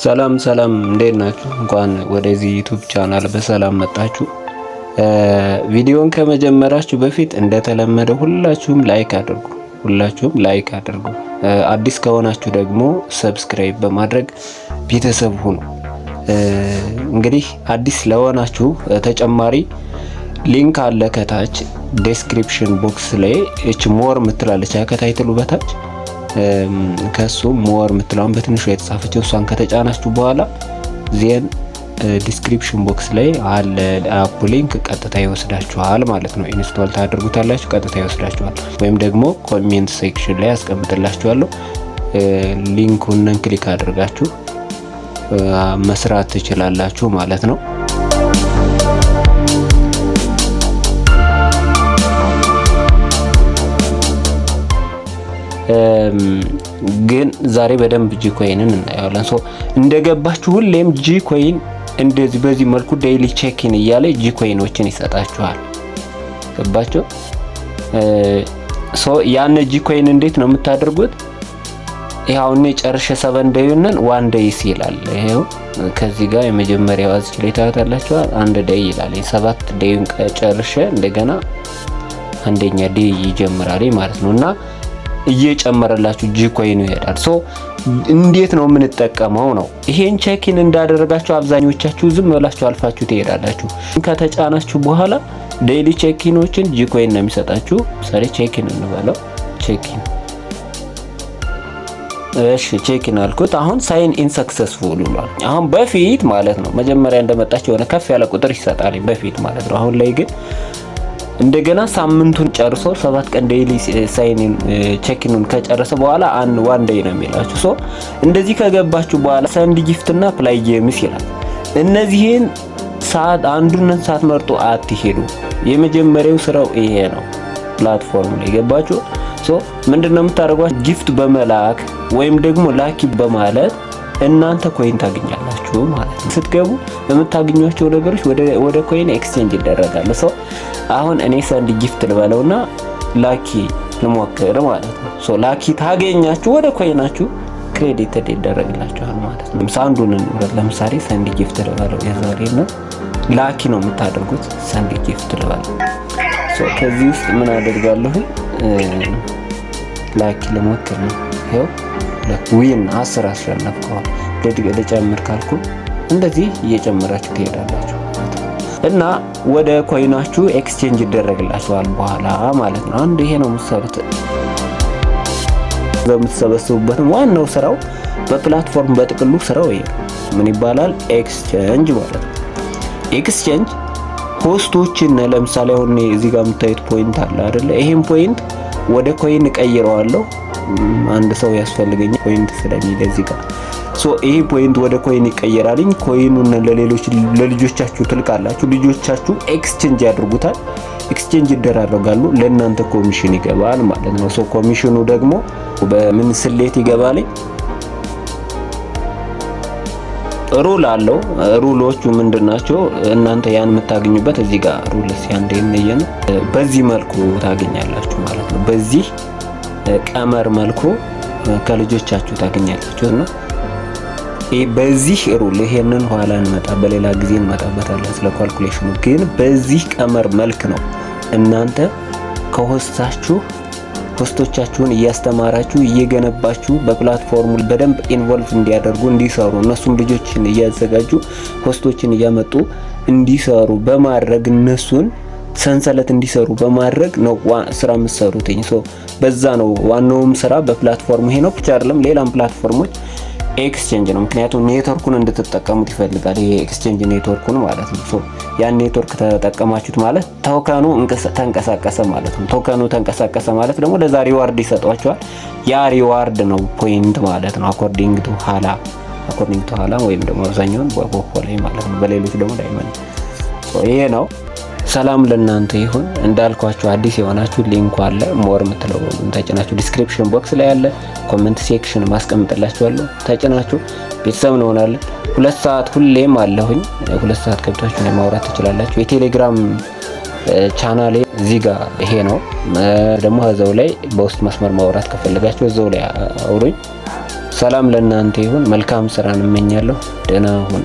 ሰላም ሰላም፣ እንዴት ናችሁ? እንኳን ወደዚህ YouTube channel በሰላም መጣችሁ። ቪዲዮን ከመጀመራችሁ በፊት እንደተለመደው ሁላችሁም like አድርጉ። ሁላችሁም like አድርጉ። አዲስ ከሆናችሁ ደግሞ subscribe በማድረግ ቤተሰብ ሁኑ። እንግዲህ አዲስ ለሆናችሁ ተጨማሪ link አለ ከታች description box ላይ፣ እች more ምትላለች ከ title ኡ በታች፣ ከሱ more ምትለውን በትንሹ የተጻፈችው እሷን ከተጫናችሁ በኋላ then description box ላይ አለ app link፣ ቀጥታ ይወስዳችኋል ማለት ነው። Install ታደርጉታላችሁ፣ ቀጥታ ይወስዳችኋል። ወይም ደግሞ comment section ላይ አስቀምጥላችኋለሁ። Link ኡን click አድርጋችሁ መስራት ትችላላችሁ ማለት ነው። ግን ዛሬ በደንብ Gcoin ን እናየዋለን። So እንደገባችሁ ሁሌም Gcoin እንደዚህ በዚህ መልኩ daily check-in እያለ Gcoin ኦችን ይሰጣችኋል። ገባችሁ? So ያን Gcoin እንዴት ነው የምታደርጉት? ይኸው እኔ ጨርሼ 7 day ኡንን 1 days ይላል። ይሄው ከዚህ ጋር የመጀመሪያው አዝች ላይ ታዩታላችሁ። አንድ day ይላል። 7 day ኡን ጨርሼ እንደገና አንደኛ day ይጀምራል ማለት ነው እና እየጨመረላችሁ Gcoin ኡ ይሄዳል። So እንዴት ነው የምንጠቀመው ነው። ይሄን check-in እንዳደረጋችሁ አብዛኞቻችሁ ዝም ብላችሁ አልፋችሁ ትሄዳላችሁ። ከተጫናችሁ በኋላ daily check-in ኦችን Gcoin ነው የሚሰጣችሁ። ምሳሌ check-in እንበለው፣ check-in፣ እሺ፣ check-in አልኩት። አሁን sign in successful ብሏል። አሁን በፊት ማለት ነው መጀመሪያ እንደመጣችሁ የሆነ ከፍ ያለ ቁጥር ይሰጣል በፊት ማለት ነው። አሁን ላይ ግን እንደገና ሳምንቱን ጨርሶ 7 ቀን daily sign in check-in ኡን ከጨረሰ በኋላ አንድ 1 day ነው የሚላችሁ። So እንደዚህ ከገባችሁ በኋላ send gift እና play games ይላል። እነዚህን ሰዓት አንዱን ሳትመርጡ አትሄዱ። የመጀመሪያው ስራው ይሄ ነው። Platform ላይ ገባችሁ። So ምንድነው የምታደርጓት? Gift በመላክ ወይም ደግሞ lucky በማለት እናንተ coin ታገኛላችሁ ማለት ነው። ስትገቡ በምታገኟቸው ነገሮች ወደ coin exchange ይደረጋሉ። So አሁን እኔ send gift ልበለውና lucky ልሞክር ማለት ነው። So lucky ታገኛችሁ ወደ coin ኣችሁ credit ይደረግላችኋል ማለት ነው። አንዱን እንምረጥ። ለምሳሌ send gift ልበለው፣ የዛሬ ነው፣ lucky ነው የምታደርጉት። Send gift ልበለው። So ከዚህ ውስጥ ምን አደርጋለሁ? Lucky ልሞክር ነው። ይኸው win 10 አሸነፍከዋል። ልጨምር ካልኩ እንደዚህ እየጨመራችሁ ትሄዳላችሁ እና ወደ coin ኣችሁ exchange ይደረግላችኋል በኋላ ማለት ነው። አንዱ ይሄ ነው የምትሰሩት፣ በምትሰበስቡበትም ዋናው ስራው በ platform በጥቅሉ ስራው ይሄ ነው። ምን ይባላል? Exchange ማለት ነው። Exchange host ኦችን ለምሳሌ አሁን እዚህ ጋር የምታዩት point አለ አይደለ? ይሄን point ወደ coin እቀይረዋለሁ። አንድ ሰው ያስፈልገኛል point ስለሚል እዚህ ጋር፣ so ይሄ point ወደ coin ይቀየራልኝ። Coin ኡን ለሌሎች ለልጆቻችሁ ትልካላችሁ። ልጆቻችሁ exchange ያደርጉታል። Exchange ይደራረጋሉ። ለእናንተ ኮሚሽን ይገባል ማለት ነው። So commission ኡ ደግሞ በምን ስሌት ይገባል? Rule አለው። Rule ኦቹ ምንድን ናቸው? እናንተ ያን የምታገኙበት እዚህ ጋር rules ያንዴ ነው። በዚህ መልኩ ታገኛላችሁ ማለት ነው። በዚህ ቀመር መልኩ ከልጆቻችሁ ታገኛላችሁ እና በዚህ rule ይሄንን ኋላ እንመጣ በሌላ ጊዜ እንመጣበታለን ስለ calculation ኡ። ግን በዚህ ቀመር መልክ ነው እናንተ ከ host ኣችሁ host ኦቻችሁን እያስተማራችሁ፣ እየገነባችሁ፣ በ platform ኡ በደንብ involve እንዲያደርጉ፣ እንዲሰሩ፣ እነሱም ልጆችን እያዘጋጁ host ኦችን እያመጡ እንዲሰሩ በማድረግ፣ እነሱን ሰንሰለት እንዲሰሩ በማድረግ ነው ስራ የምትሰሩት። So በዛ ነው ዋናውም ስራ በ platform ኡ ይሄ ነው ብቻ አይደለም፣ ሌላም platform ኦች exchange ነው። ምክንያቱም ኔትወርኩን እንድትጠቀሙት ይፈልጋል። ይሄ exchange network ኡን ማለት ነው። So ያን ኔትወርክ ተጠቀማችሁት ማለት token ኡ ተንቀሳቀሰ ማለት ነው። Token ኡ ተንቀሳቀሰ ማለት ደግሞ ለዛ reward ይሰጧቸዋል። ያ reward ነው point ማለት ነው። According to ሀላ ወይም ደግሞ አብዛኛውን በፖፖ ላይ ማለት ነው። በሌሎች ደግሞ diamond። ይሄ ነው። ሰላም ለእናንተ ይሁን። እንዳልኳችሁ አዲስ የሆናችሁ link ኡ አለ፣ more የምትለው ተጭናችሁ description box ላይ አለ፣ comment section ማስቀምጥላችኋለሁ። ተጭናችሁ ቤተሰብ እንሆናለን። 2 ሰዓት ሁሌም አለሁኝ። 2 ሰዓት ገብታችሁ ማውራት ትችላላችሁ። የቴሌግራም ቻናሌ እዚህ ጋር ይሄ ነው። ደግሞ እዛው ላይ በውስጥ መስመር ማውራት ከፈለጋችሁ እዛው ላይ አውሩኝ። ሰላም ለእናንተ ይሁን። መልካም ስራን እመኛለሁ። ደህና ሁኑ።